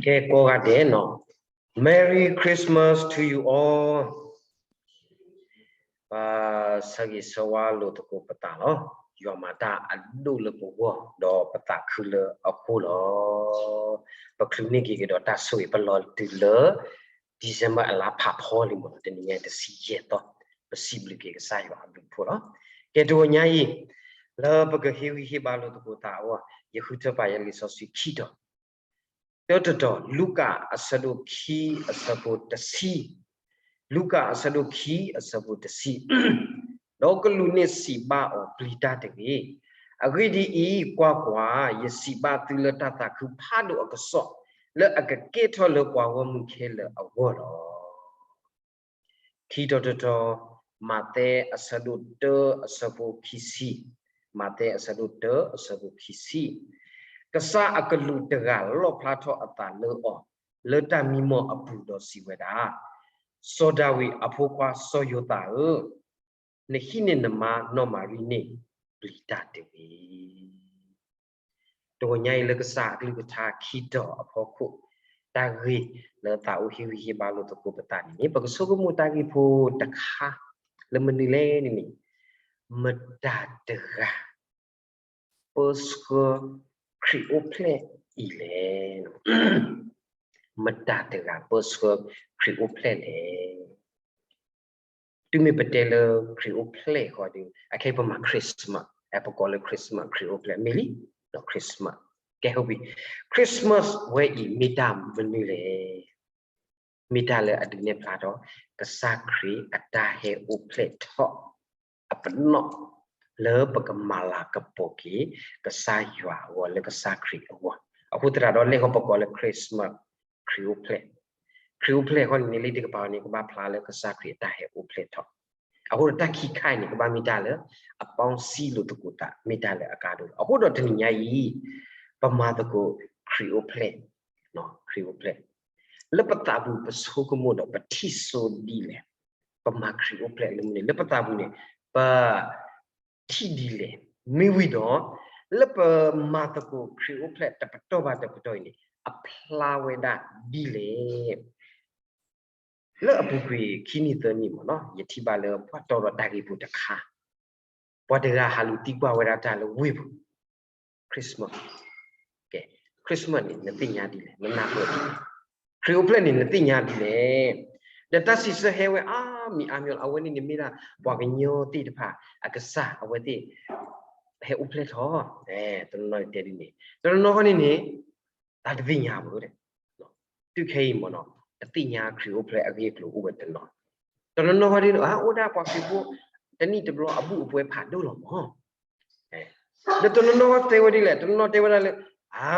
ကဲ ကိးဂၤဒဲးနီၤ, Merry Christmas to you all. ပဆၢဂ့ၤဆၢဝါလိာ်သကိးပသးလီၤ. ယွၤမၤတၢ်အဒိၣ်လၢပဂီၢ် ဒီးပသးခုလၢအဃိလီၤ. ပချုးန့ၢ်က့ၤကဒီးတၢ်ဆိၣ်ဂ့ၤ ပလီၤတုၤလၢ December အလါဖးဖီလံမ့ၢ်နီၤ, တနံၤညါတဆံယဲၢ်သီ, ပစံးဘျုးက့ၤကစၢ်ယွၤအဘျုးအဖှိၣ်လီၤ. ကဲ တဂီၤညါအံၤ လၢပကဟ့ၣ်ဂံၢ်ဟ့ၣ်ဘါလိာ်သကိးသးအဂီၢ် ယဃုထၢပာ်ယဲလံာ်စီဆှံခံတီၤ, တၢတတီၤ လူၤကၣ်အဆၢဒိၣ်ခံအဆၢဖိတဆံ, လူၤကၣ်အဆၢဒိၣ်ခံအဆၢဖိတဆံ, ဒီးကလူးန့ၣ်စံးဘၣ်အီၤ ပျံၤတၢ်တဂ့ၤ. အဂ့ၢ်ဒ်အံၤ, ကွၢ်ကွၢ်, ယစံးဘၣ်သုလၢတၢ်သးခုဖးဒိၣ်အကစီၣ် လၢအကကဲထီၣ်လၢပှၤဂီၢ်မုၢ်ခဲလၢာ်အဂီၢ်လီၤ. ခံတီၤတတီၤ, မးသဲအဆၢဒိၣ်တၢအဆၢဖိခံဆံ, မးသဲအဆၢဒိၣ်တၢအဆၢဖိခံဆံ, ကစၢ်အကလူးတဂၤလီၣ်ဖျါထီၣ်အသးလၢအီၤ လၢတၢ်မံမီၢ်အပူၤဒီးစံးဝဲဒၣ်, စီၤဒၤဝံးအဖိခွါစီၤယိၤသးဧၢ, နဟံးန့ၢ်နမါနီၢ်မၤရံန့ၣ် ပျံၤတၢ်တဂ့ၤ. တဂီၤညါအံၤလၢကစၢ်အကလုၢ်ကထါခံတီၤအဖီခိၣ်, တၢ်ဂ့ၢ်လၢသးအိၣ်ဟ့ၣ်ဂံၢ်ဟ့ၣ်ဘါလိာ်သကိးပသးန့ၣ်န့ၣ် ပကဆိကမိၣ်တၢ်ဂ့ၢ်ဖိတခါ လၢမနုၤလဲၣ်န့ၣ်န့ၣ်, မတၤတဂၤ ပၢဆှၢခရံာ်အိၣ်ဖျဲၣ်အံၤလဲၣ်. မတၤတဂၤပၢဆှၢခရံာ်အိၣ်ဖျဲၣ်လဲၣ်. တုၤမ့ၢ်ပတဲလၢခရံာ်အိၣ်ဖျဲၣ်ဃီဒီး အခဲအံၤပမၤ Christmas, ပကိးလၢ Christmas ခရံာ်အိၣ်ဖျဲၣ် မ့ၢ်လံ, Christmas, ကဲ ဟုတ်ပြီ, Christmas ဝဲအံၤမ့ၢ်တၢ်မနုၤလဲၣ်. မ့ၢ်တၢ်လၢအဒုးနဲၣ်ဖျါထီၣ် ကစၢ်ခရံာ်အတၢ်ဟဲအိၣ်ဖျဲၣ်ထီၣ် အပနီၣ် လၢပကမၤလၤကပီၤက့ၤ ကစၢ်ယွၤအဂီၢ်လၢကစၢ်ခရံာ်အဂီၢ်. အဃိသတးဒီး လံာ်ဟီၣ်ပကိးလၢ Christmas ခရံာ်အိၣ်ဖျဲၣ်, ခရံာ်အိၣ်ဖျဲၣ်ဃီန့ၣ်န့ၣ် လံာ်တကပၤန့ၣ် ကဘၣ်ဖျါလၢကစၢ်ခရံာ်အတၢ်ဟဲအိၣ်ဖျဲၣ်ထီၣ်. အဃိဒီးတၢ်ခံခါအံၤန့ၣ် ကဘၣ်မ့ၢ်တၢ်လၢ အပေါင်းစည်းလိာ်သကိးသး မ့ၢ်တၢ်လၢအကါဒိၣ်လီၤ. အဃိဒီးတနံၤညါအံၤ ပမၤသကိးခရံာ်အိၣ်ဖျဲၣ်, ခရံာ်အိၣ်ဖျဲၣ် လၢပသးပူၤပဆိကမိၣ်ဒီးပထံၣ်စိဒ်လဲၣ်. ပမၤခရံာ်အိၣ်ဖျဲၣ်လၢမနုၤလဲၣ်, လၢပသးပူၤန့ၣ် ပ ထံၣ်ဒ်လဲၣ်. မ့ၢ်ဝံၤဒီး လၢပမၤသကိးခရံာ်အိၣ်ဖျဲၣ်တပတီၢ်ဘၣ်တပတီၢ်အံၤန့ၣ် အဖျါဝဲဒၣ်ဒ်လဲၣ်. လၢအပူၤကွံာ်ခံနံၣ်သၢနံၣ်မ့ၢ်နီၤ ယထံၣ်ဘၣ်လၢပှၤတီဒီးတၢ်ဂ့ၢ်ဖိတခါ, ပှၤတဂၤဟးလူၤသံကွၢ်ဝဲဒၣ်တၢ်လၢဝ့ၢ်ပူၤ Christmas, ကဲ Christmas န့ၣ် နသ့ၣ်ညါဒ်လဲၣ်, နနၢ်ပၢၢ်ဒ်လဲၣ်, ခရံာ်အိၣ်ဖျဲၣ်န့ၣ် နသ့ၣ်ညါဒ်လဲၣ်. ဒီးတၢ်စံးဆၢဟဲဝဲအါမံၤအါမျိၤလီၤ. အဝဲန့ၣ်န့ၣ်မ့ၢ်ဒၣ်ပှၤကညီသ့ၣ်တဖၣ် အကစၢ်အဝဲသ့ၣ် ဟဲအိၣ်ဖျဲၣ်ထီၣ်, တနီၤနီၤတဲဒ်န့ၣ်, တနီၤနီၤဃီန့ၣ်န့ၣ် တၢ်တသ့ၣ်ညါဘၣ်, တုၤခဲအံၤမ့ၢ်နီၤ တသ့ၣ်ညါခရံာ်အိၣ်ဖျဲၣ်အဂ့ၢ်အကျိၤအိၣ်ဝဲတနီၤ, တနီၤနီၤဃီဒ်န့ၣ် အိၣ်ဒၣ်ပှၤခရံာ်ဖိ တနံၣ်တဘျီအဘူၣ်အပှဲၤဖးဒိၣ်လီၤမ့ၢ် ဒီးတနီၤနီၤတဲဝဲဒ်လဲၣ်, တနီၤတဲဝဲဒၣ်လၢ အါ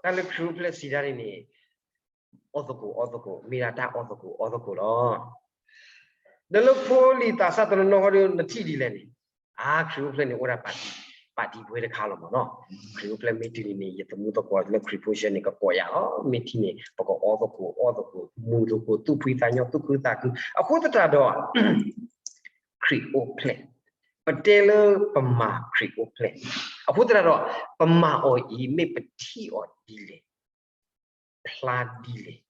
တၢ်လၢခရံာ်အိၣ်ဖျဲၣ်စံးတၢ်န့ၣ်န့ၣ် အီၣ်သကိးအီသကိး မ့ၢ်ဒၣ်တၢ်အီၣ်သကိးအီသကိးလီၤ. ဒီးလၢဖိလံၤသးစၢ်တနီၤနီၤဃီဒီး နထံၣ်ဒ်လဲၣ်န့ၣ်, အါ ခရံာ်အိၣ်ဖျဲၣ်န့ၣ် အိၣ်ဒၣ်ပာ်တံၤပှဲၤတခါလီၤမ့ၢ်နီၤ. ခရံာ်အိၣ်ဖျဲၣ်မ့ၢ်တုၤန့ၣ်န့ၣ် ယသမူသကိးလၢခရံာ်ဖိဆဲန့ၣ် ကကိးယၤလီၤ. မ့ၢ်ထံၣ်န့ၣ် ပကအီၣ်သကိးအီသကိး မူၤသကိး သူၣ်ဖှံသးညီ သူၣ်ခုသးခု. အဃိသတးဒီး ခရံာ်အိၣ်ဖျဲၣ် ပတဲလၢပမၤခရံာ်အိၣ်ဖျဲၣ်, အဃိသတးဒီး ပမၤအီၤအံၤ မ့ၢ်ပထံၣ်အီၤဒ်လဲၣ်, ဖျါဒ်လဲၣ်,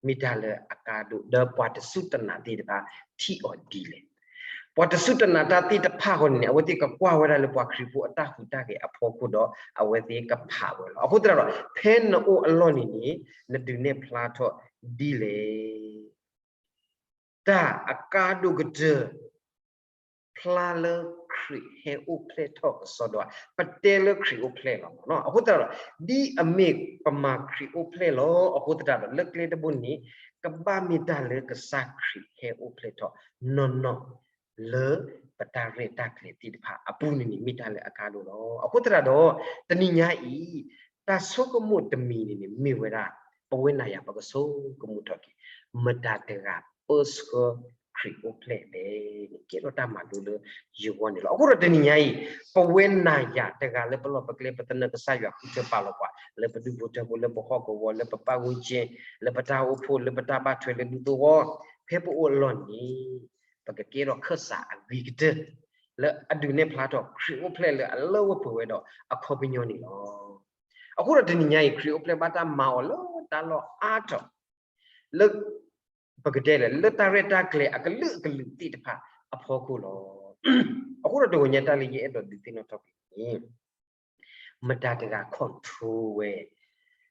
မ့ၢ်တၢ်လၢအကါဒိၣ် ဒီးပှၤတစူၢ်တနာ်သ့ၣ်တဖၣ်ထံၣ်အီၤဒ်လဲၣ်. ပှၤတစူၢ်တနာ်တၢ်သ့ၣ်တဖၣ်ဃီန့ၣ်န့ၣ် အဝဲသ့ၣ်ကကွၢ်ဝဲဒၣ်လၢပှၤခရံာ်ဖိအတၢ်ဟူးတၢ်ဂဲၤအဖီခိၣ်ဒီး အဝဲသ့ၣ်ကဖးဝဲလီၤ. အဃိသတးဒီး ဖဲနအိၣ်အလီၢ်န့ၣ်န့ၣ် နဒုးနဲၣ်ဖျါထီၣ်ဒ်လဲၣ်. တၢ်အကါဒိၣ်ကတၢၢ် ဖျါလၢခရံာ်ဟဲအိၣ်ဖျဲၣ်ထီၣ်ကစီဒီး ပတဲလၢခရံာ်အိၣ်ဖျဲၣ်လီၤမ့ၢ်နီၤ. အဃိသတးဒီး ဒ်အမ့ၢ်ပမၤခရံာ်အိၣ်ဖျဲၣ်လီၤ. အဃိသတးဒီး လၢကျဲတဘိန့ၣ် ကဘၣ်မ့ၢ်တၢ်လၢကစၢ်ခရံာ်ဟဲအိၣ်ဖျဲၣ်ထီၣ်နီၢ်နီၢ် လၢပတၢ်ရဲၣ်တၢ်ကျဲၤသ့ၣ်တဖၣ်အပူၤန့ၣ်န့ၣ် မ့ၢ်တၢ်လၢအကါဒိၣ်လီၤ. အဃိသတးဒီး တနံၤညါအံၤ တၢ်ဆိကမိၣ်တမံၤန့ၣ်န့ၣ် မ့ၢ်ဝဲဒၣ် ပဝဲနၤယၤပကဆိကမိၣ်ထီၣ်က့ၤ မတၤတဂၤပၢဆှၢခရံာ်အိၣ်ဖျဲၣ်လဲၣ်န့ၣ် ကဲထီၣ်တၢ်မၤလိလၢယဂီၢ်န့ၣ်လီၤ. အဃိဒီးတနံၤညါအံၤ ပဝဲနၤယၤတဂၤလၢပလီၢ်ပကျဲ ပသနၢၣ်ကစၢ်ယွၤဃုထၢပာ်လီၤပှၤ လၢပဒူၣ်ဖိထၢဖိ လၢပဟီၣ်ကဝီၤ လၢပပတ်ဝန်းကျင် လၢပတၢ်အိၣ်ဖှိၣ် လၢပတၢ်ဘၣ်ထွဲလၢဒူသဝီ ဖဲပအိၣ်အလီၢ်န့ၣ် ပကကဲထီၣ်ခၢၣ်စးအဂ့ၤကတၢၢ် လၢအဒုးနဲၣ်ဖျါထီၣ်ခရံာ်အိၣ်ဖျဲၣ်လၢအလၢဝဲပှဲၤဝဲဒီးအခီပညီန့ၣ်လီၤ. အဃိဒီးတနံၤညါအံၤ ခရံာ်အိၣ်ဖျဲၣ်ဘၣ်တၢ်မၤအီၤလၢတၢ်လီၢ်အါထီၣ် လၢ ပကတဲလဲၣ် လၢတၢ်ရဲၣ်တၢ်ကျဲၤအကလုာ်ကလုာ်သ့ၣ်တဖၣ်အဖီခိၣ်လီၤ. အဃိဒီးတဂီၤညါတၢ်လၢယအဲၣ်ဒိးဒုးသ့ၣ်နီၣ်ထီၣ်က့ၤန့ၣ် မတၤတဂၤ control ဝဲ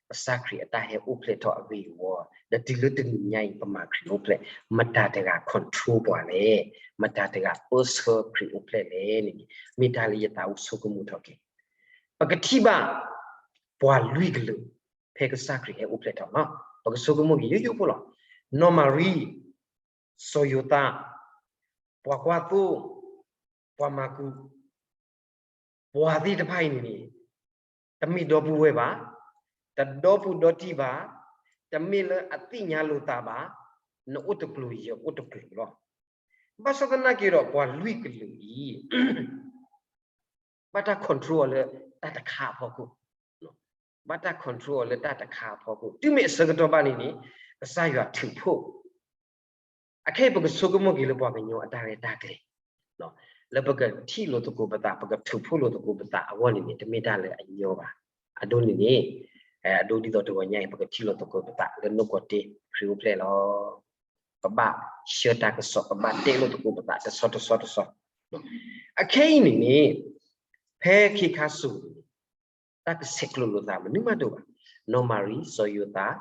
ကစၢ်ခရံာ်အတၢ်ဟဲအိၣ်ဖျဲၣ်ထီၣ်အဂ့ၢ်အဝီ, ဒီးတုၤလၢတနံၤညါအံၤ ပမၤခရံာ်အိၣ်ဖျဲၣ် မတၤတဂၤ control ပှၤလဲၣ်, မတၤတဂၤပၢဆှၢခရံာ်အိၣ်ဖျဲၣ်လဲၣ်န့ၣ် မ့ၢ်တၢ်လၢယသးအိၣ်ဆိကမိၣ်ထီၣ်က့ၤ. ပကထံၣ်ဘၣ် ပှၤလွံၢ်ကလုာ် ဖဲကစၢ်ခရံာ်ဟဲအိၣ်ဖျဲၣ်ထီၣ်လီၤ. ပကဆိကမိၣ်က့ၤယိယိဖိလီၤ. နီၢ်မၤရံ, စီၤယိၤသး, ပှၤကွၢ်သိ, ပှၤမၤကူး, ပှၤသ့ၣ်တဖၣ်အံၤန့ၣ်န့ၣ် တမ့ၢ်ဒီပုၢ်ဝဲၢ်ဘၣ်, တဒီပုၢ်ဒီတံၢ်ဘၣ်, တမ့ၢ်လၢအသ့ၣ်ညါလိာ်သးဘၣ်, နအိၣ်တကျိၤ ယအိၣ်တကျိၤလီၤ. ဘၣ်ဆၣ်သနာ်က့ဒီး ပှၤလွံၢ်ကလုာ်အံၤ ဘၣ်တၢ် control အီၤလၢတၢ်တခါအဖီခိၣ်, ဘၣ်တၢ် control အီၤလၢတၢ်တခါအဖီခိၣ် တုၤမ့ၢ်အဆၢကတီၢ်ဘၣ်န့ၣ်န့ၣ် ကစၢ်ယွၤထုးဖှိၣ် အခဲအံၤပကဆိကမိၣ်က့ၤလၢပှၤကညီအတၢ်ရဲၣ်တၢ်ကျဲၤ လၢပကထံၣ်လိာ်သကိးပသး ပကထုးဖှိၣ်လိာ်သကိးပသးအဂီၢ်န့ၣ်န့ၣ် တမ့ၢ်တၢ်လၢအညီဘၣ်. အဒိန့ၣ်န့ၣ် အဒိဒ်သိးတဂီၤညါအံၤ ပကထံၣ်လိာ်သကိးပသးလၢနီၢ်ကီၢ်တ့ၢ် ခရံာ်အိၣ်ဖျဲၣ်လီၤ. ပဘၣ်ဆှၢတၢ်ကစီၣ် ပဘၣ်တဲလိာ်သကိးပသးတဆီတဆီတဆီ အခဲအံၤန့ၣ်န့ၣ် ဖဲခ့ခါစိၤန့ၣ်န့ၣ် တၢ်ကဆဲးကျိးလိာ်သးမနုၤမးတအိၣ်ဘၣ်. နီၢ်မၤရံ စီၤယိၤသး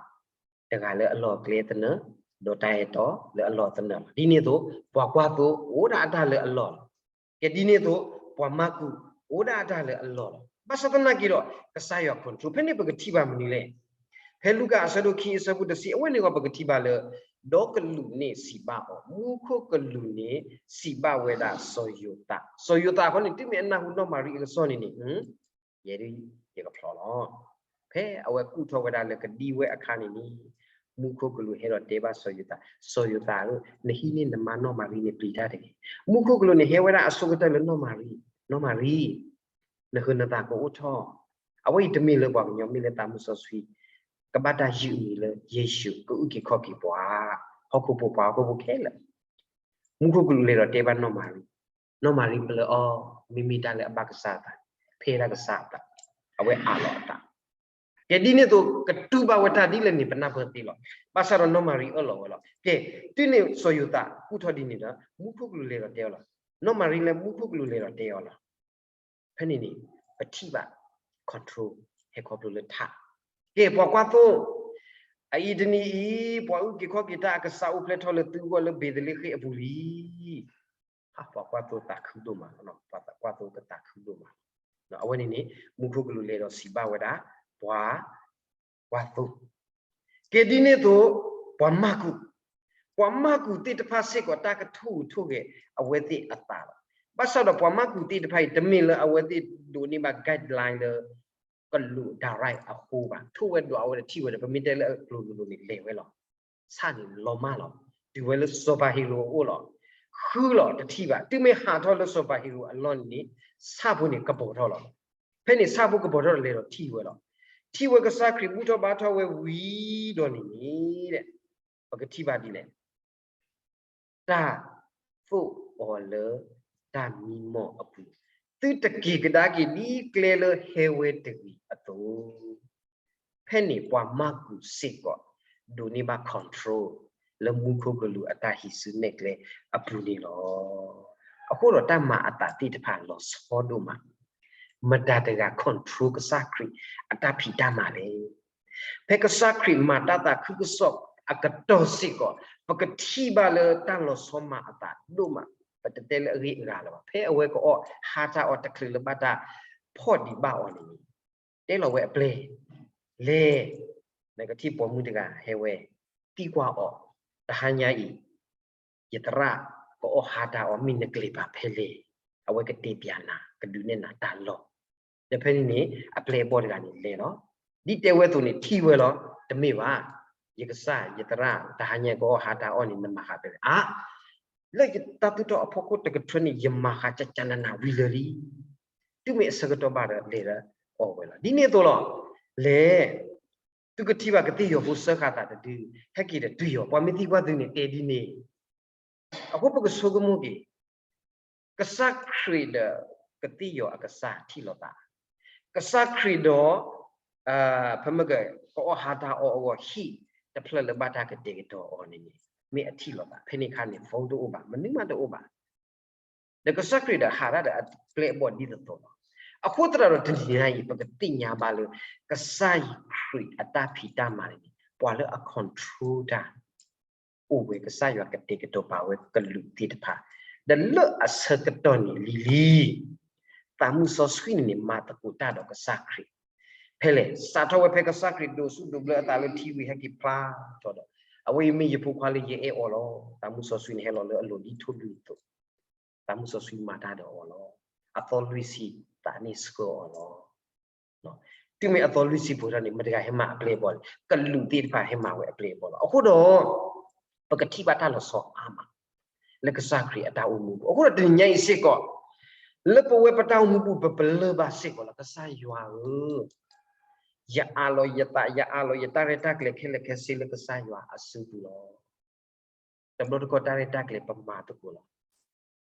တဂၤလၢအလီၢ်အကျဲသနၢၣ် ဒီးတၢ်အဲၣ်တီလၢအလီၢ်သနၢၣ်လီၤ. ဒ်န့ၣ်အသိး ပှၤကွၢ်သိအိၣ်ဒၣ်အတၢ်လၢအလီၢ်လီၤ. ကဲဒ်န့ၣ်အသိး ပှၤမၤကူးအိၣ်ဒၣ်အတၢ်လၢအလီၢ်လီၤ. ဘၣ်ဆၣ်သနာ်က့ဒီး ကစၢ်ယွၤ control ဖဲန့ၣ်ပကထံၣ်ဘၣ်မနုၤလဲၣ်. ဖဲလူၤကၣ်အဆၢဒိၣ်ခံအဆၢဖိတဆံ အဝဲန့ၣ်ဂီၢ်ပကထံၣ်ဘၣ်လၢ ဒီကလုာ်န့ၣ်စံးဘၣ်အီၤ, မူခိၣ်ကလူးန့ၣ်စံးဘၣ်ဝဲဒၣ်စီၤယိၤသး, စီၤယိၤသးအဃိန့ၣ် တုၤမ့ၢ်အနၢ်ဟူနီၢ်မၤရံအကစီၣ်န့ၣ်န့ၣ် ယဲဒၣ်ယကဖျီလီၤ. ဖဲအဝဲကူၣ်ထီၣ်ဝဲဒၣ်လၢကဒံဝဲအခါန့ၣ်န့ၣ် မူခိၣ်ကလူးဟဲဒီးတဲဘၣ်စီၤယိၤသး, စီၤယိၤသးဧၢ, နဟံးန့ၢ်နမါနီၢ်မၤရံန့ၣ်ပျံၤတၢ်တဂ့ၤ. မူခိၣ်ကလူးန့ၣ်ဟဲဝဲဒၣ်အဆိကတၢၢ်လၢနီၢ်မၤရံ, နီၢ်မၤရံ နဃၢၤနသးကအိၣ်ထီၣ်, အဝဲအံၤတမ့ၢ်လၢပှၤကညီ မ့ၢ်လၢသးမုၣ်စီဆှံ, ကဘၣ်တၢ်ယုၢ်အမံၤလၢယ့ၣ်ၡူး ကအုၣ်က့ၤခီၣ်က့ၤပှၤ, ဟီၣ်ခိၣ်ဖိပှၤဟီၣ်ခိၣ်ဖိခဲလၢာ်. မူခိၣ်ကလူးလဲၤဒီးတဲဘၣ်နီၢ်မၤရံ, နီၢ်မၤရံပျၢၤအီၤ, မ့မ့ၢ်တၢ်လၢအဘၣ်ကစၢ်အသး, ဖဲဒၣ်ကစၢ်အသး, အဝဲအးလီၤအသး. ကဲဒ်န့ၣ်အသိး ကတူၢ်ဘၣ်ဝဲတၢ်ဒ်လဲၣ်န့ၣ် ပနၢ်ပၢၢ်သ့လီၤ. ဘၣ်ဆၣ်ဒီးနီၢ်မၤရံအၢၣ်လီၤဝဲလီၤ. ကဲ, တုၤန့ၣ်စီၤယိၤသးကူၣ်ထီၣ်ဒ်န့ၣ်ဒီး မူခိၣ်ကလူးလဲၤဒီးတဲအီၤလီၤ. နီၢ်မၤရံလၢမူခိၣ်ကလူးလဲၤဒီးတဲအီၤလီၤ. ဖဲန့ၣ်န့ၣ် ပထံၣ်ဘၣ် control ဟဲခီဖျိလၢထး, ကဲပှၤကွၢ်သိ, အအံၤတနံၤအံၤ ပှၤအုၣ်က့ၤခီၣ်က့ၤတၢ်အကစၢ် အိၣ်ဖျဲၣ်ထီၣ်လၢသုဂီၢ်လၢဘ့းသလ့ဃ့အပူၤလံ. ပှၤကွၢ်သိသးခုဒိၣ်မးလီၤ, ပှၤကွၢ်သိကသးခုဒိၣ်မးလီၤ. အဝဲန့ၣ်န့ၣ် မူခိၣ်ကလူးလဲၤဒီးစံးဘၣ်ဝဲဒၣ် ပှၤကွၢ်သိ, ကဲဒ်န့ၣ်အသိး ပှၤမၤကူး, ပှၤမၤကူးသ့ၣ်တဖၣ်စ့ၢ်ကီး တၢ်ကထိၣ်ဟူးထိၣ်ဂဲၤအဝဲသ့ၣ်အသးလီၤ. ဘၣ်ဆၣ်ဒီးပှၤမၤကူးသ့ၣ်တဖၣ်အံၤ တမ့ၢ်လၢအဝဲသ့ၣ်ဒိးန့ၢ်ဘၣ် guideline လၢ ကလူး direct အဃိဘၣ်. ထိၣ်ဝဲဒိးအဝဲဒီးထံၣ်ဝဲဒီး ပမ့ၢ်တဲလၢအကျိၤလိၤလိၤန့ၣ် လဲၤဝဲလီၤ. ဆၣ်န့ၣ်လီၤမၢ်လီၤ. တုၤဝဲလၢစီၤပၤဟ့ၤရိာ်အအိၣ်လီၤ. ဃုလီၤတထံၣ်ဘၣ်. တုၤမ့ၢ်ဟးထီၣ်လၢစီၤပၤဟ့ၤရိာ်အလီၢ်န့ၣ်န့ၣ် ဆၣ်ဖိန့ၣ်ကပီၤထီၣ်လီၤ. ဖဲန့ၣ်ဆၣ်ဖိကပီၤထီၣ်ဒီးလဲၤဒီးထံၣ်ဝဲလီၤ. ထံၣ်ဝဲကစၢ်ခရံာ်ဘူၣ်ထီၣ်ဘါထီၣ်ဝဲဝံၤဒီးန့ၣ်န့ၣ် ပကထံၣ်ဘၣ်ဒ်လဲၣ် တၢ်သိၣ်အီၤလၢတၢ်မံမီၢ်အပူၤ, သုတက့ၤကဒါက့ၤဒ်ကျဲလၢဟဲဝဲတဂ့ၤအသိး, ဖဲန့ၣ်ပှၤမၤကူးစ့ၢ်ကီး ဒိးန့ၢ်ဘၣ် control လၢမူခိၣ်ကလူးအတၢ်ဟံးစုနဲၣ်ကျဲအပူၤန့ၣ်လီၤ. အဃိဒီးတၢ်မၤအသးသ့ၣ်တဖၣ်လီၤဆီဒိၣ်မး, မတၤတဂၤ control ကစၢ်ခရံာ်အတၢ်ဖံးတၢ်မၤလဲၣ်. ဖဲကစၢ်ခရံာ်မၤတၢ်သးခုကစီၣ်အကတီၢ်စ့ၢ်ကီး ပကထံၣ်ဘၣ်လၢတၢ်လီၤဆီမၤအသးဒိၣ်မး, ပတတဲလၢအဂ့ၢ်အဂၤလၢၤဘၣ်. ဖဲအဝဲကအီၣ်ဟါတၢ်အီၣ်တချုးလၢဘၣ်တၢ်ဖီၣ်ဒံးဘၣ်အီၤန့ၣ်, တဲလီၤဝဲအပျဲၢ်, လဲၤ, နကထံၣ်ပိာ်မုၣ်တဂၤဟဲဝဲ, သံကွၢ်အီၤ, တဟါညါအံၤ ယသရၣ်ကအီၣ်ဟါတၢ်အီၣ် မ့ၢ်နကလဲၤဘၣ်ဖဲလဲၣ်, အဝဲကတဲပျးနၤ ကဒုးနဲၣ်နၤတၢ်လီၢ်. ဒီးဖဲန့ၣ်န့ၣ် အပျဲၢ်အဘီၣ်တဂၤန့ၣ်လဲၤလီၤ. ဒ်တဲဝဲအသိးန့ၣ် ထံၣ်ဝဲလီၤ. တမ့ၢ်ဘၣ်, ယကစၢ်ယသရၣ် တဟါညါကအီၣ်ဟါတၢ်အီၣ်န့ၣ် နမၤဃးဖဲလဲၣ်. အါ, လၢယတၢ်သူၣ်ထီၣ်အဖီခိၣ်တကထၢန့ၣ် ယမၤဃးကကနနၤဝံၤလၢာ်လံ. တုၤမ့ၢ်အဆၢကတီၢ်ဘၣ်ဒီးလဲၤဒီးအီၣ်ဝဲလီၤ. ဒ်န့ၣ်အသိးလီၤ. လဲၤ သုကထံၣ်ဘၣ်ကသ့ၣ်ယီၤဖိစၢဃာ်သးတဒု, ဟဲက့ၤဒီးတၢ်ယီၤ, ပှၤမ့ၢ်သံကွၢ်သုန့ၣ် တဲဒ်န့ၣ်. အဃိပကဆိကမိၣ်က့ၤ ကစၢ်ခရံာ်ဒီးကသ့ၣ်ယီၤအကစၢ်ထံၣ်လိာ်သး, ကစၢ်ခရံာ်ဒီး ဖဲမ့ၢ်ကကအီၣ်ဟါတၢ်အီအဂီၢ် ဟံၣ်တဖျၢၣ်လၢဘၣ်တၢ်ကတဲာ်ကတီၤအီၤန့ၣ်န့ၣ် မ့ၢ်အထံၣ်လိာ်သးဖဲန့ၣ်အခါန့ၣ် ဖိတအိၣ်ဘၣ်, မနုၤမးတအိၣ်ဘၣ်. ဒီးကစၢ်ခရံာ်ဒီးဟးဒၣ်ဒီးအပျဲၢ်အဘီၣ်ဒ်သိးသိးလီၤ. အဃိသတးဒီးတနံၤညါအံၤ ပကသ့ၣ်ညါဘၣ်လၢ ကစၢ်ယ့ၣ်ၡူးခရံာ်အတၢ်ဖံးတၢ်မၤန့ၣ်န့ၣ် ပှၤလၢအ control တၢ် အိၣ်ဝဲကစၢ်ယွၤကတဲာ်ကတီၤပာ်ဝဲကလူးသ့ၣ်တဖၣ်, ဒီးလၢအဆၢကတီၢ်န့ၣ်လံၤလံၤ သးမုၢ်စီဆှံန့ၣ်န့ၣ် မၤသကိးတၢ်ဒီးကစၢ်ခရံာ် ဖဲလဲၣ်, စးထီၣ်ဝဲဖဲကစၢ်ခရံာ်ဒိးဆူၣ်ဒိးဘျၢအသးလၢထံဝံၤ ဟဲက့ၤဖျါထီၣ်ဒီး အဝဲအံၤမ့ၢ်ယဖိခွါလၢယအဲၣ်အီၤလီၤ. သးမုၢ်စီဆှံန့ၣ်ဟဲလီၤလၢအလိၤဒ်ထိၣ်လွံၢ်အသိး, သးမုၢ်စီဆှံမၤတၢ်ဒီးအီၤလီၤ. အသီလွံၢ်ဆံသးန့ၣ်ဆှၢအီၤလီၤ. တုၤမ့ၢ်အသီလွံၢ်ဆံပှဲၤထီၣ်န့ၣ် မတၤတဂၤဟဲမၤအပျဲၢ်အဘီၣ်လဲၣ်, ကလူးသ့ၣ်တဖၣ်ဟဲမၤဝဲအပျဲၢ်အဘီၣ်လီၤ. အဃိဒီး ပကထံၣ်ဘၣ်တၢ်လီၤဆီအါမး လၢကစၢ်ခရံာ်အတၢ်အိၣ်မူပူၤ. အဃိဒီးတနံၤညါအံၤစ့ၢ်ကီး လၢပဝဲပတၢ်အိၣ်မူပူၤ ပပလၢၢ်ဘၣ်စ့ၢ်ကီးလၢ ကစၢ်ယွၤဧၢ, ယအးလီၤယသး ယအးလီၤယတၢ်ရဲၣ်တၢ်ကျဲၤခဲလၢာ်ခဲဆ့လၢကစၢ်ယွၤအစုပူၤလီၤ. တဘျီတခီၣ်တၢ်ရဲၣ်တၢ်ကျဲၤပမၤသကိးလီၤ.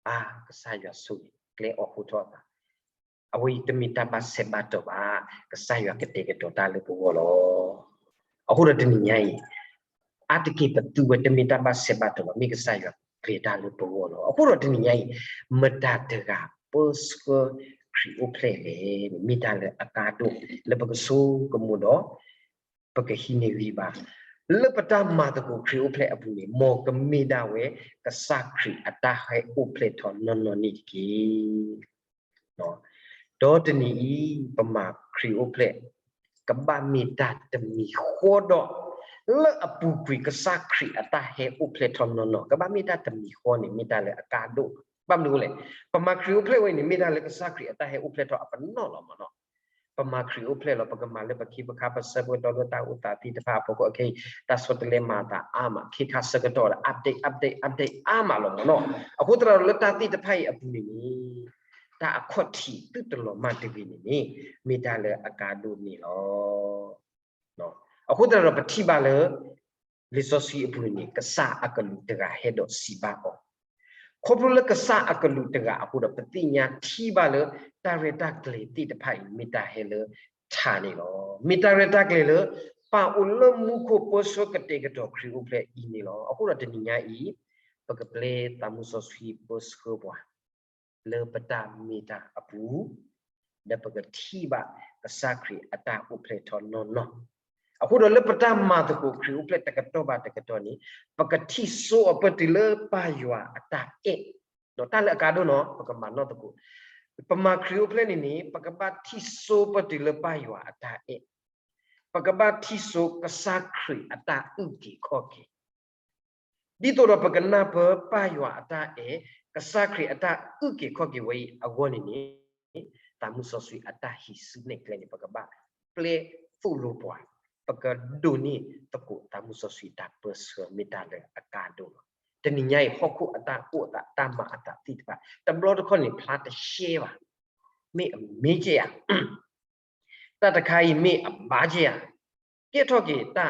အါ, ကစၢ်ယွၤဆိၣ်ဂ့ၤ ကျဲအီၣ်ဃိထီၣ်အသး, အဝဲအံၤတမ့ၢ်တၢ်ဘၣ်ဆဲးဘၣ်တီၤဘၣ်, ကစၢ်ယွၤကတဲာ်ကတီၤတၢ်လၢပဂီၢ်လီၤ. အဃိဒီးတနံၤညါအံၤ အါတက့ၢ်ပသူဝဲတမ့ၢ်တၢ်ဘၣ်ဆဲးဘၣ်တီၤဘၣ်, မ့ၢ်ကစၢ်ယွၤကျဲၤတၢ်လၢပဂီၢ်လီၤ. အဃိဒီးတနံၤညါအံၤ မတၤတဂၤပၢဆှၢခရံာ်အိၣ်ဖျဲၣ်လဲၣ်န့ၣ် မ့ၢ်တၢ်လၢအကါဒိၣ်လၢပကဆိကမိၣ်ဒီး ပကဟံးန့ၢ်ဂံၢ်ဘါ လၢပတၢ်မၤသကိးခရံာ်အိၣ်ဖျဲၣ်အပူၤန့ၣ် မ်ကမ့ၢ်ဒၣ်ဝဲ ကစၢ်ခရံာ်အတၢ်ဟဲအိၣ်ဖျဲၣ်ထီၣ်နီၢ်နီၢ်န့ၣ်တက့ၢ်. ဒီးတနံၤအံၤ ပမၤခရံာ်အိၣ်ဖျဲၣ် ကဘၣ်မ့ၢ်တၢ်တမံၤဃီဒီး လၢအပူၤကွံာ်ကစၢ်ခရံာ်အတၢ်ဟဲအိၣ်ဖျဲၣ်ထီၣ်နီၢ်နီၢ် ကဘၣ်မ့ၢ်တၢ်တမံၤဃီန့ၣ် မ့ၢ်တၢ်လၢအကါဒိၣ်. ဘၣ်မနုၤအဃိလဲၣ်, ပမၤခရံာ်အိၣ်ဖျဲၣ်ဝဲန့ၣ် မ့ၢ်တၢ်လၢကစၢ်ခရံာ်အတၢ်ဟဲအိၣ်ဖျဲၣ်ထီၣ်အပနီၣ်လီၤမ့ၢ်နီၢ်. ပမၤခရံာ်အိၣ်ဖျဲၣ်လီၤ ပကမၤလၢပခ့ပခါ ပဆၢပတီၢ်လၢတၢ်အိၣ်သးသ့ၣ်တဖၣ်အဖီခိၣ်အခဲအံၤ တၢ်ဆီတလဲမၤအသးအါမး ခ့ခါဆၢကတီၢ်ဒီး update update update အါမးလီၤမ့ၢ်နီၢ်. အဃိသတးဒီးလၢတၢ်သ့ၣ်တဖၣ်အံၤအပူၤန့ၣ်န့ၣ် တၢ်အခီၣ်ထံးသုတလီၤမၢ်တဂ့ၤန့ၣ်န့ၣ် မ့ၢ်တၢ်လၢအကါဒိၣ်န့ၣ်လီၤ. အဃိသတးဒီးပထံၣ်ဘၣ်လၢ လံာ်စီဆှံအပူၤန့ၣ်န့ၣ် ကစၢ်အကလူးတဂၤဟဲဒီးစံးဘၣ်အီၤ, ခီဖျိလၢကစၢ်အကလူးတဂၤအဃိဒီး ပသ့ၣ်ညါထံၣ်ဘၣ်လၢ တၢ်ရဲၣ်တၢ်ကျဲၤသ့ၣ်တဖၣ်အံၤ မ့ၢ်တၢ်ဟဲလၢထးန့ၣ်လီၤ. မ့ၢ်တၢ်ရဲၣ်တၢ်ကျဲၤလၢ ပၢ်အိၣ်လၢမူခိၣ်ပၢဆှၢကတဲာ်ကတီၤခရံာ်အိၣ်ဖျဲၣ်အံၤန့ၣ်လီၤ. အဃိဒီးတနံၤညါအံၤ ပကပျဲသးမုၢ်စီဆှံပၢဆှၢပှၤ လၢပတၢ်မ့ၢ်တၢ်အပူၤ, ဒီးပကထံၣ်ဘၣ်ကစၢ်ခရံာ်အတၢ်အိၣ်ဖျဲၣ်ထီၣ်နီၢ်နီၢ်. အဃိဒီးလၢပတၢ်မၤသကိးခရံာ်အိၣ်ဖျဲၣ်တကတီၢ်ဘၣ်တကတီၢ်န့ၣ် ပကထံၣ်စိအပၢၢ်တုၤလၢပၢ်ယွၤအတၢ်အဲၣ်, ဒီးတၢ်လၢအကါဒိၣ်နီၤ ပကမၤနီၣ်သကိး, ပမၤခရံာ်အိၣ်ဖျဲၣ်န့ၣ်န့ၣ် ပကဘၣ်ထံၣ်စိပၢၢ်တုၤလၢပၢ်ယွၤအတၢ်အဲၣ်, ပကဘၣ်ထံၣ်စိကစၢ်ခရံာ်အတၢ်အုၣ်က့ၤခီၣ်က့ၤ ဒ်သိးဒီးပကနၢ်ပၢၢ်ပၢ်ယွၤအတၢ်အဲၣ်, ကစၢ်ခရံာ်အတၢ်အုၣ်က့ၤခီၣ်က့ၤဝဲအံၤအဂီၢ်န့ၣ်န့ၣ်, သးမုၢ်စီဆှံအတၢ်ဟံးစုနဲၣ်ကျဲန့ၣ် ပကဘၣ်ပျဲသိၣ်လိပှၤ, ပကဒိးန့ၢ်သကိးသးမုၢ်စီဆှံတၢ်ပၢဆှၢမ့ၢ်တၢ်လၢအကါဒိၣ်လီၤ. တနံၤညါအံၤ ဟီၣ်ခိၣ်အတၢ်အိၣ်အသးတၢ်မၤအသးသ့ၣ်တဖၣ် တဘျီတခီၣ်န့ၣ် ဖျါတရှဲဘၣ်, မ့ၢ်အမ့ၢ်ကဲဧါ တၢ်တခါအံၤမ့ၢ်အဘၣ်ကဲဧါ, ကဲထီၣ်က့ၤတၢ်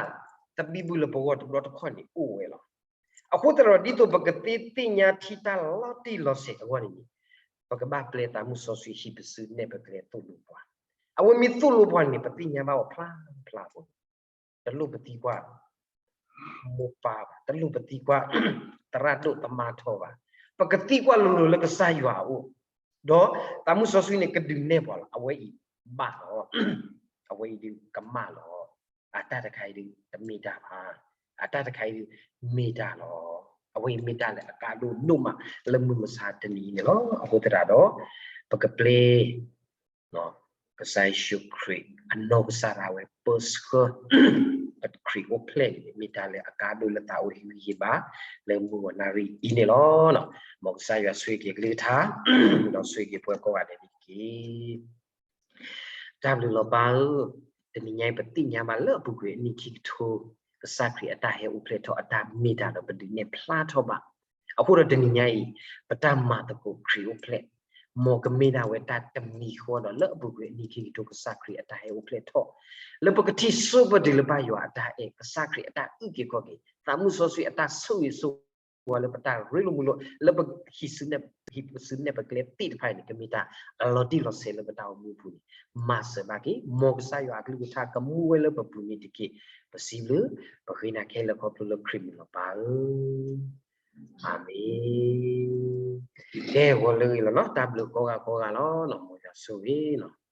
သဘံၣ်ဘုၣ်လၢပဂီၢ်တဘျီတခီၣ်န့ၣ်အိၣ်ဝဲလီၤ. အဃိသတးဒီး ဒ်သိးပကသ့သ့ၣ်ညါထံတၢ်လီၤတံၢ်လီၤဆဲးအဂီၢ်န့ၣ်န့ၣ်, ပကဘၣ်ပျဲသးမုၢ်စီဆှံဟံးပစုနဲၣ်ပကျဲသိၣ်လိပှၤ, အဝဲမ့ၢ်သိၣ်လိပှၤန့ၣ် ပသ့ၣ်ညါဘၣ်အီၤဖျါဖျါဖိ, တလိၣ်ပသံကွၢ် မိၢ်ပၢ်ဘၣ်, တလိၣ်ပသံကွၢ် သရၣ်ဒိၣ်သမါထီဘၣ်, ပကသံကွၢ်လိၤလိၤလၢကစၢ်ယွၤအအိၣ်, ဒီးသးမုၢ်စီဆှံန့ၣ် ကဒုးနဲၣ်ပှၤလီၤ. အဝဲအံၤဘၣ်လီၤ, အဝဲအံၤဒုးကမၣ်လီၤ, အတၢ်တခါအံၤဒုးတမ့ၢ်တၢ်ဘၣ်, အတၢ်တခါအံၤဒုးမ့ၢ်တၢ်လီၤ. အဝဲအံၤမ့ၢ်တၢ်လၢအကါဒိၣ်ဒိၣ်မးလၢမုၢ်မဆါတနံၤအံၤန့ၣ်လီၤ. အဃိသတးဒီး ပကပျဲ ကစၢ်ယ့ၣ်ၡူးခရံာ် အနီၢ်ကစၢ်ဒၣ်ဝဲပၢဆှၢ ပခရံာ်အိၣ်ဖျဲၣ်န့ၣ် မ့ၢ်တၢ်လၢအကါဒိၣ်လၢသးအိၣ်ဟ့ၣ်ဂံၢ်ဟ့ၣ်ဘါ လၢမုၢ်ဂီၤနၣ်ရံၣ်အံၤန့ၣ်လီၤ. မ်ကစၢ်ယွၤဆိၣ်ဂ့ၤက့ၤအကလုၢ်ကထါ ဒီးဆိၣ်ဂ့ၤက့ၤပှၤကိးဂၤဒဲးန့ၣ်တက့ၢ်. တၢ်ဘျုးလီၤပၢ်ဧၢ, တနံၤညါအံၤပသ့ၣ်ညါဘၣ်လၢအပူၤကွံာ်အနံၣ်ခံကထိ ကစၢ်ခရံာ်အတၢ်ဟဲအိၣ်ဖျဲၣ်ထီၣ်အတၢ်မ့ၢ်တၢ်ဒီးပဒုးနဲၣ်ဖျါထီၣ်ဘၣ်. အဃိဒီးတနံၤညါအံၤ ပတၢ်မၤသကိးခရံာ်အိၣ်ဖျဲၣ် မ်ကမ့ၢ်ဒၣ်ဝဲတၢ်တမံၤဃီဒီး လၢအပူၤကွံာ်အနံၣ်ခံကထိ ကစၢ်ခရံာ်အတၢ်ဟဲအိၣ်ဖျဲၣ်ထီၣ်, လၢပကထံၣ်စိပဒုးလၢဘၣ်ယွၤအတၢ်အဲၣ်, ကစၢ်ခရံာ်အတၢ်အုၣ်က့ၤခီၣ်က့ၤ, သးမုၢ်စီဆှံအတၢ်ဆိၣ်ဂ့ၤဆိၣ်ဝါလၢပတၢ်ရ့လိာ်မုာ်လိာ်, လၢပဟံးစုနဲၣ်ပကျဲသ့ၣ်တဖၣ်အံၤန့ၣ် ကမ့ၢ်တၢ်အလီၤတံၢ်လီၤဆဲးလၢပတၢ်အိၣ်မူအပူၤန့ၣ်, မၤစၢၤဘၣ်က့ၤ, မ်ကစၢ်ယွၤအကလုၢ်ကထါကမူဝဲလၢပပူၤန့ၣ်တက့ၢ်. ပစံးဘျုး, ပဃ့နၤခဲလၢာ်ခီဖျိလၢခရံာ်မံၤလီၤပၢ်ဧၢ, အၤမ့ၣ်. ကဲဝဲလၢအံၤလီၤနီၤ, တၢ်ဘျုးကိးဂၤကိးဂၤလီၤ, မ်ယွၤဆိၣ်ဂ့ၤလီၤ.